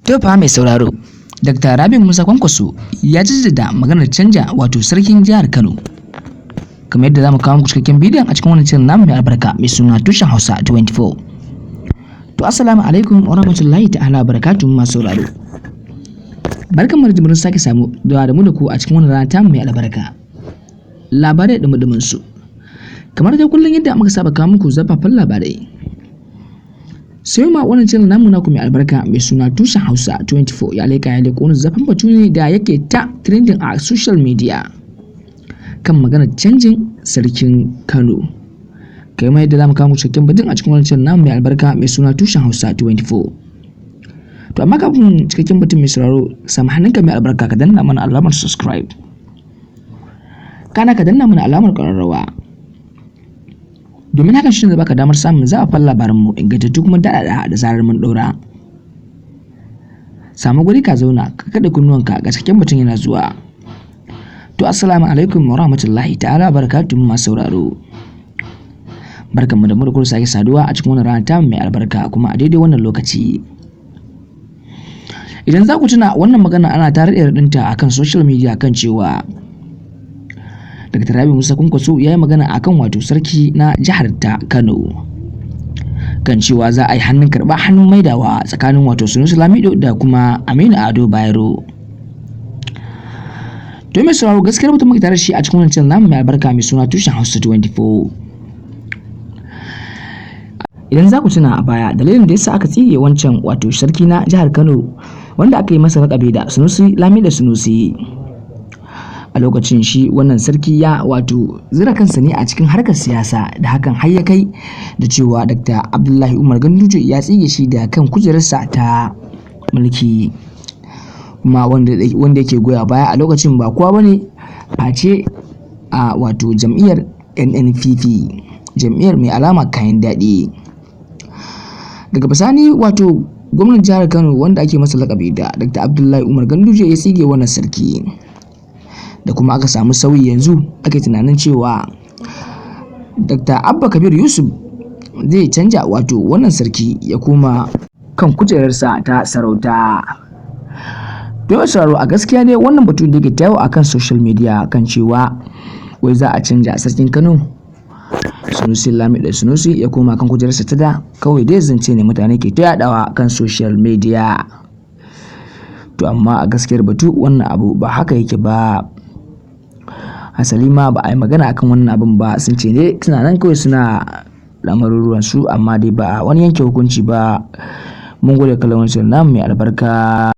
To fa mai sauraro, Dr. Rabiu Musa Kwankwaso ya jaddada maganar canja wato sarkin jihar Kano. Kamar yadda za mu kawo muku cikakken bidiyon a cikin wannan channel namu mai albarka mai suna Tushen Hausa 24. To, assalamu alaikum wa rahmatullahi ta'ala barakatuhu, masu sauraro. Barkanmu da jimirin sake samu da mu da ku a cikin wannan rana tamu mai albarka. Labarai da dumudumin su. Kamar dai kullum yadda muka saba kawo muku zafafan labarai. Sai ma wannan channel namu naku mai albarka mai suna Tushen Hausa 24 ya leka ya leko wani zafin batu ne da yake ta trending a social media kan maganar canjin sarkin Kano. Kai ma yadda zamu kawo muku cikakken batun a cikin wannan channel namu mai albarka mai suna Tushen Hausa 24. To amma kafin cikakken batun, mai sauraro, samu hannunka mai albarka ka danna mana alamar subscribe. Kana ka danna mana alamar ƙararrawa. Domin hakan shi ne baka damar samun zafafan labaranmu ingantattu kuma daɗaɗa da zarar mun ɗora. Samu guri ka zauna ka kaɗe kunnuwanka, ga cikakken batun yana zuwa. To, assalamu alaikum wa rahmatullahi ta'ala barakatuhu, masu sauraro. Barkanmu da mu sake saduwa a cikin wannan rana ta mai albarka kuma a daidai wannan lokaci. Idan za ku tuna, wannan magana ana ta raɗe raɗinta a kan social media kan cewa Dr. Rabiu Musa Kwankwaso ya yi magana akan wato sarki na jihar ta Kano, kan cewa za a yi hannun karɓa hannun maidawa tsakanin wato Sunusi Lamido da kuma Aminu Ado Bayero. To mai sauraro, gaskiyar mutum muke tare shi a cikin wannan channel namu mai albarka mai suna Tushen Hausa 24. Idan za ku tuna a baya, dalilin da yasa aka tsige wancan wato sarki na jihar Kano wanda aka yi masa laƙabi da Sunusi Lamido Sunusi. A lokacin shi wannan sarki ya wato zira kansa ne a cikin harkar siyasa, da hakan har ya kai da cewa Dr. Abdullahi Umar Ganduje ya tsige shi da kan kujerarsa ta mulki. Kuma wanda yake goya baya a lokacin ba kowa bane face a wato jam'iyyar NNPP, jam'iyyar mai alama kayan daɗi. Daga bisani wato gwamnan jihar Kano wanda ake masa laƙabi da Dr. Abdullahi Umar Ganduje ya tsige wannan sarki. Da kuma aka samu sauyi, yanzu ake tunanin cewa Dr. Abba Kabir Yusuf zai canja wato wannan sarki ya koma kan kujerarsa ta sarauta. Don sauraro, a gaskiya dai wannan batu da yake yawo akan social media kan cewa wai za a canja sarkin Kano Sunusi Lamido Sunusi ya koma kan kujerarsa ta da, kawai dai zance ne mutane ke ta yaɗawa kan social media. To amma a gaskiyar batu, wannan abu ba haka yake ba. Hasali ma ba a yi magana akan wannan abun ba, sun ce ne suna nan kawai suna lamaruruwan su, amma dai ba a wani yanke hukunci ba. Mun gode kallon wancan namu mai albarka.